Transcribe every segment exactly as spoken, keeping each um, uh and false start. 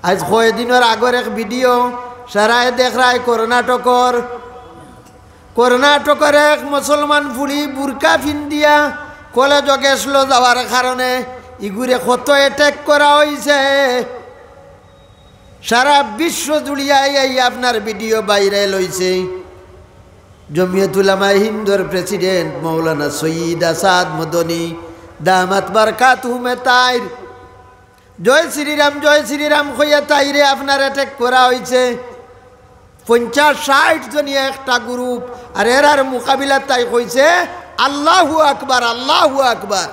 আইজ কয়দিনর আগর এক ভিডিও, সারায় দেখরায় কর্ণাটকর, কর্ণাটকর এক মুসলমান ফুড়ি বুরকা ফিন্দিয়া কলেজো গেছলো যাওয়ার কারণে ইগুরে কত অ্যাটাক করা অইছে। সারা বিশ্ব জুড়িয়া এই আপনার ভিডিও ভাইরাল অইছে। জমিয়ত উলামায়ে হিন্দর প্রেসিডেন্ট মৌলানা সৈয়দ আসাদ মদনী দামাত বারকাতুহুমে তাইর জয় শ্রীরাম, জয় শ্রীরাম কইয়া তাইরে আপনার অ্যাটাক করা অইছে। পঞ্চাশ ষাইট জনিয়া একটা গ্রুপ, আর এরার মোকাবিলাত তাই কইছে, "আল্লাহু আকবার, আল্লাহু আকবার।"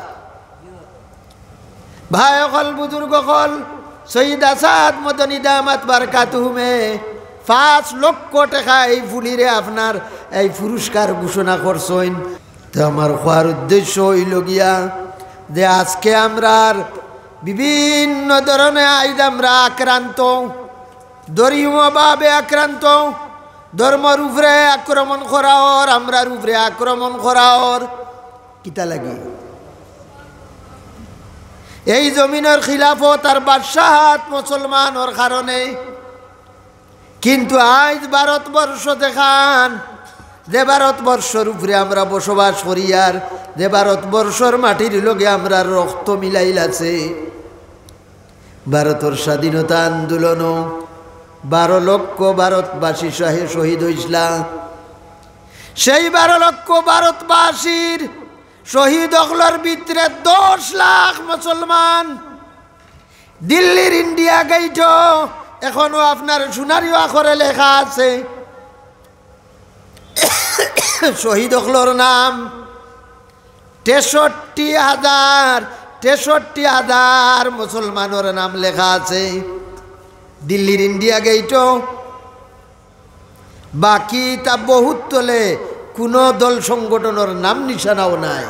ভাই অকল, বুজুর্গ অকল, সৈয়দ আসাদ মদনী দামাত বারকাতুহুমে পাঁচ লক্ষ টেকা এই ফুড়িরে আপনার এই পুরস্কার ঘোষণা করছইন। তো আমার কওয়ার উদ্দেশ্য অইলো গিয়া যে আজকে আমরার বিভিন্ন ধরনে আইজ আমরা আক্রান্ত, ধর্মীয়ভাবে আক্রান্ত, ধর্মর উপরে আক্রমণ করা অর, আমরার উপরে আক্রমণ করা অর। কিতা লাগি? এই জমিনর খিলাফত আর বাদশাহাত মুসলমানর কারণে। কিন্তু আইজ ভারতবর্ষ যেখান, যে ভারতবর্ষর উপরে আমরা বসবাস করি আর যে ভারতবর্ষর মাটির লগে আমরার রক্ত মিলাইল আছে, ভারতর স্বাধীনতা আন্দোলনও বারো লক্ষ ভারতবাসী শহে-, শহীদ অইছলা। সেই বারো লক্ষ ভারতবাসীর শহীদ অকলর ভিতরে দশ লাখ মুসলমান। দিল্লির ইন্ডিয়া গেইটো এখনো আপনার সোনারি অক্ষরে লেখা আছে, শহীদ অকলর নাম তেষট্টি হাজার, তেষট্টি হাজার মুসলমানর নাম লেখা আছে দিল্লির ইন্ডিয়া গেইটো। বাকি তা বহুত তলে কোনো দল সংগঠনর নাম নিশানাও নাই।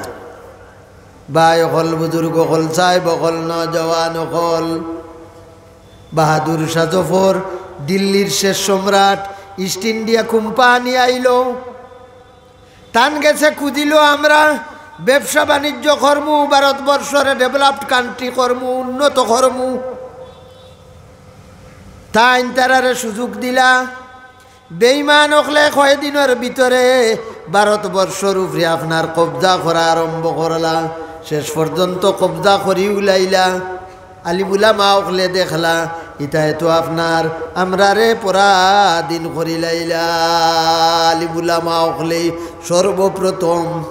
ভাই অকল, বুজুর্গ অকল, সাহেব অকল, নওজোয়ান অকল, বাহাদুর শাহ জফর, দিল্লির শেষ সম্রাট, ইস্ট ইন্ডিয়া কোম্পানি আইলো, তান গেছে খুজিলো, আমরা ব্যবসা বাণিজ্য করমু, ভারতবর্ষরে ডেভেলপড কান্ট্রি করমু, উন্নত করমু। তাইন তারারে সুযোগ দিলা। বেইমান অকলে কয়দিনর ভিতরে ভারতবর্ষর উপরে আপনার কবজা করা আরম্ভ করলা। শেষ পর্যন্ত কবজা করি উলাইলা। আলিম উলামা অকলে দেখলা, ইতায় তো আপনার আমরারে পরাধীন করিলাইলা। আলিম উলামা অকলে সর্বপ্রথম,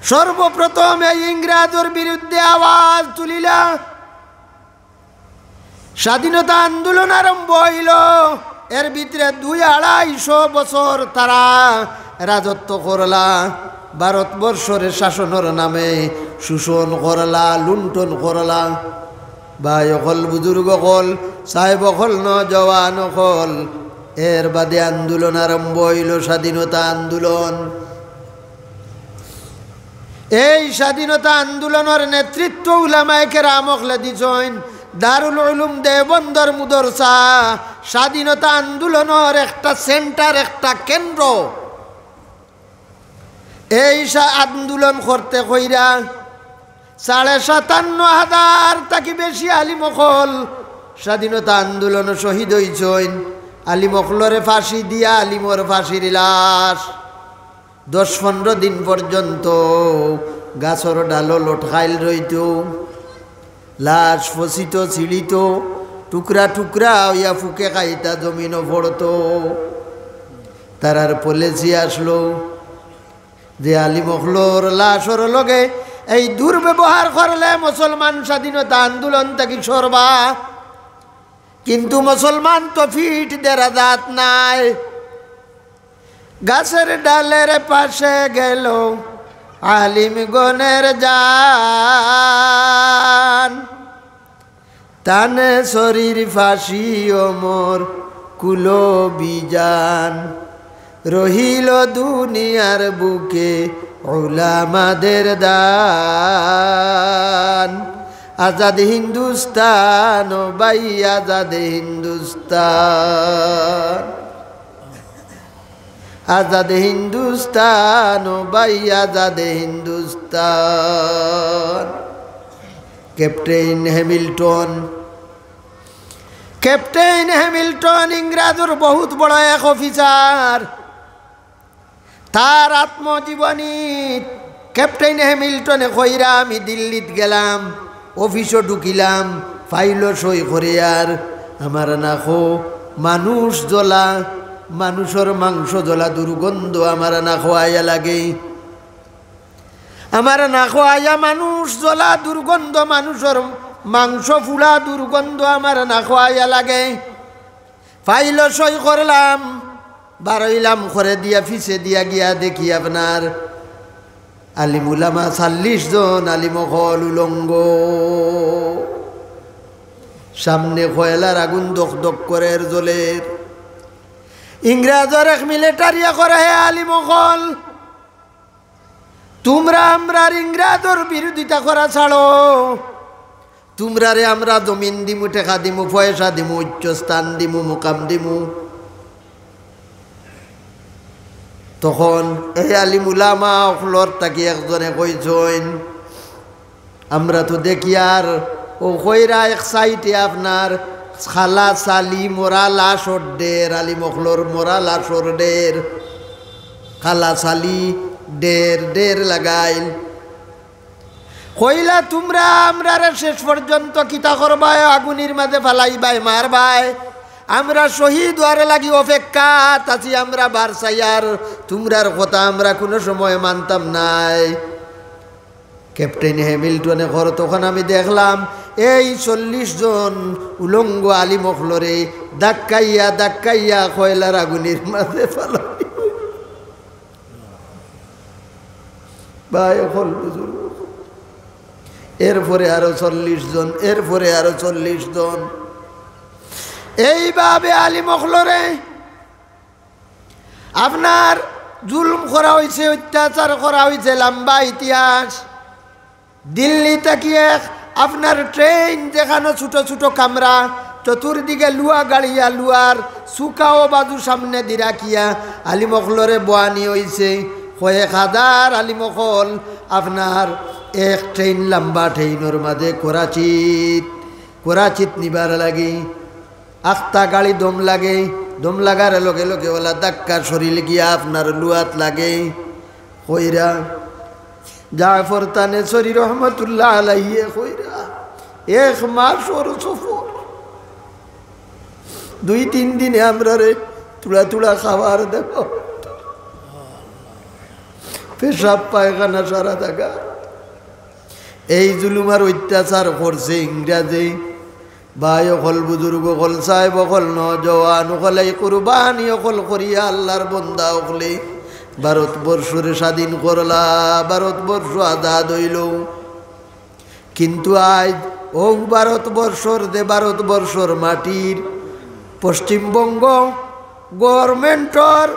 সর্বপ্রথম এই ইংরাজর বিরুদ্ধে আওয়াজ তুলিলা। স্বাধীনতা আন্দোলন আরম্ভ অইলো। এর ভিতরে দুই আড়াইশো বছর তারা রাজত্ব করলা, ভারতবর্ষরে শাসনর নামে শোষণ করলা, লুণ্ঠন করলা। ভাই অকল, বুজুর্গ অকল, সাহেব অকল, নওজোয়ান অকল, এর বাদে আন্দোলন আরম্ভ অইলো, স্বাধীনতা আন্দোলন। এই স্বাধীনতা আন্দোলনর নেতৃত্ব উলামায়ে কেরাম অকলে দিছইন। দারুল উলুম দেওবন্দর মুদরসা স্বাধীনতা আন্দোলনর একটা সেন্টার, একটা কেন্দ্র। এই সা-, আন্দোলন করতে কইরা সাড়ে সাতান্ন হাজার থাকি বেশি আলিম অকল স্বাধীনতা আন্দোলন শহীদ অইছইন। আলিম অকলরে ফাঁসি দিয়া আলিমর ফাঁসির লাশ দশ পনেরো দিন পর্যন্ত গাছর ডালো লটকাইল রইতো। লাশ ফসিতো, ছিড়িতো, টুকরা টুকরা অইয়া ফুকে খাইতা জমিনো পড়তো। তারার পলিসি আসলো যে আলিম অকলর লাশর লগে এই দুর্ব্যবহার করলে মুসলমান স্বাধীনতা আন্দোলন থাকি সরবা। কিন্তু মুসলমান তো ফিট দেরা জাত নায়। গাছর ডালর পাশে গেল আলিমগণর জান, তান শরীর ফাঁসি অমর কুলো বিজান। রহিল দুনিয়ার বুকে উলামাদের দান। আজাদ হিন্দুস্তান, ও ভাই, আজাদ হিন্দুস্তান। আজাদ হিন্দুস্তান, ও ভাই, আজাদ Hindustan. Captain Hamilton captain Hamilton ইংরাজর বহুত বড় এক অফিসার। তার আত্মজীবনী ক্যাপ্টেন হ্যামিল্টনে কইরা, "আমি দিল্লিত গেলাম, অফিসো ঢুকিলাম, ফাইলো সই করে আর আমার নাকো মানুষ জ্বলা, মানুষর মাংস জ্বলা দুর্গন্ধ আমার নাকো আইয়া লাগে।" আমার নাকো আইয়া মানুষ জ্বলা দুর্গন্ধ, মানুষর মাংস ফুলা দুর্গন্ধ আমার নাকো আইয়া লাগে। ফাইলো সই করলাম, বারইলাম, করে দিয়া ফিছে দিয়া গিয়া দেখি আপনার আলিম উলামা চাল্লিশ জন আলিম অকল উলঙ্গ, সামনে কয়লার আগুন দক দক করের জ্বলের। ইংরাজর এক মিলিটারিয়ে কয়, "হে আলিম অকল, তুমরা আমরার ইংরাজর বিরোধিতা করা ছাড়ো। তুমরারে আমরা জমিন দিমু, টেকা দিমু, পয়সা দিমু, উচ্চ স্থান দিমু, মুকাম দিমু।" তখন এই আলিম উলামা অকলর থাকি একজনে কইছইন, আমরা তো দেখি আর ও কইরা এক সাইডে আপনার খালা চালি মরা লাশর ঢের, আলিম অকলর মরা লাশর ঢের, খালা চালি ঢের ঢের লাগাইল। কইলা, "তুমরা আমরারে শেষ পর্যন্ত কিতা করবায়? আগুনির মাঝে ফালাইবায়, মারবায়? আমরা শহীদ অওয়ার লাগি অপেক্ষাত আছি, আমরা বার চাই, আর তুমরার কথা আমরা কুনু সময় মানতাম নায়।" ক্যাপ্টেন হ্যামিল্টনে কর, "তখন আমি দেখলাম এই চল্লিশ জন উলঙ্গ আলিম অকলরে ধাক্কাইয়া ধাক্কাইয়া কয়লার আগুনির মাঝে ফালাই।" ভাই অকল বুজুর্গ, এরপরে আরো চল্লিশ জন, এরপরে আরো চল্লিশ জন, এইভাবে আলিম অকলরে আপনার জুলুম করা অইছে, অত্যাচার করা অইছে, লম্বা ইতিহাস। দিল্লি থাকি এক আপনার ট্রেন, যেখানো ছোট ছোট কামরা, চতুর্দিকে লুয়া গাড়িয়া, লুয়ার চুকাও বাজু সামনেদি রাখিয়া আলিম অকলরে বওয়ানি অইছে। কয়েক হাজার আলিম অকল আপনার এক ট্রেন, লম্বা ট্রেনর মাঝে করাচিত, করাচিত নিবার লাগি। আখতা গাড়ি দম লাগে, দম লাগার লগে লগে অলা ধাক্কা শরীল গিয়া আপনার লুয়াত লাগে। কইরা জাফর তানেছরি রহমতুল্লাহ আলাইহি কইরা, এক মাসর সফর, দুই তিন দিনে আমরারে থুড়া থুড়া খাবার দেওয়া, পেশাব পায়খানা সারা জাগা। এই জুলুম আর অত্যাচার করছে ইংরাজে। ভাই অকল, বুজুর্গ অকল, সাহেব অকল, নওজোয়ান অকল, এই কুরবানি অকল করিয়া আল্লার বন্দা অকলে ভারতবর্ষরে স্বাধীন করলা, ভারতবর্ষ আজাদ অইলো। কিন্তু আইজ অউ ভারতবর্ষর, যে ভারতবর্ষর মাটির পশ্চিমবঙ্গ গভর্নমেন্টর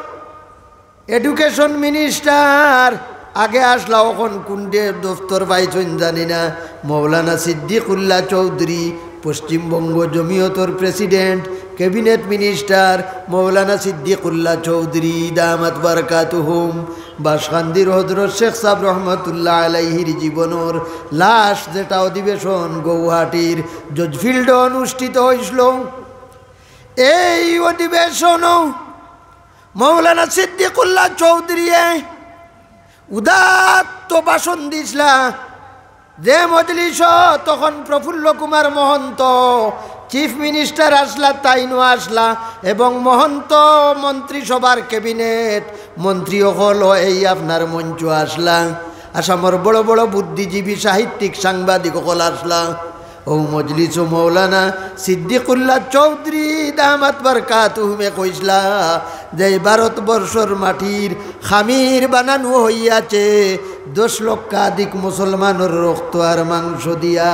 এডুকেশন মিনিস্টার, আগে আছলা, অখন কুন দে-, দফতর পাইছইন জানি না, মৌলানা সিদ্দিকুল্লাহ চৌধুরী, পশ্চিমবঙ্গ জমিয়তর প্রেসিডেন্ট, ক্যাবিনেট মিনিস্টার মৌলানা সিদ্দিকুল্লাহ চৌধুরী দামাত বারকাতুহুম, বাসকান্দির হজরত শেখ সাব রহমতুল্লাহ আলাইহির জীবনর লাশ যেটা অধিবেশন গৌহাটির জজফিল্ডো অনুষ্ঠিত অইছিল, এই অধিবেশনও মৌলানা সিদ্দিকুল্লাহ চৌধুরীয়ে উদাত্ত ভাষণ দিছলা, যে মজলিসো তখন প্রফুল্ল কুমার মহন্ত চিফ মিনিস্টার আছলা, তাইনও আছলা, এবং মহন্ত মন্ত্রিসভার ক্যাবিনেট মন্ত্রী অকলও এই আপনার মঞ্চো আছলা। আসামর বড় বড় বুদ্ধিজীবী, সাহিত্যিক, সাংবাদিক অকল আছলা। অউ মজলিসো মৌলানা সিদ্দিকুল্লাহ চৌধুরী দামাত বারকাতুহুমে কইছলা যে এই ভারতবর্ষর মাটির খামির বানানো হইয়াছে দশ লক্ষাধিক মুসলমানর রক্ত আর মাংস দিয়া।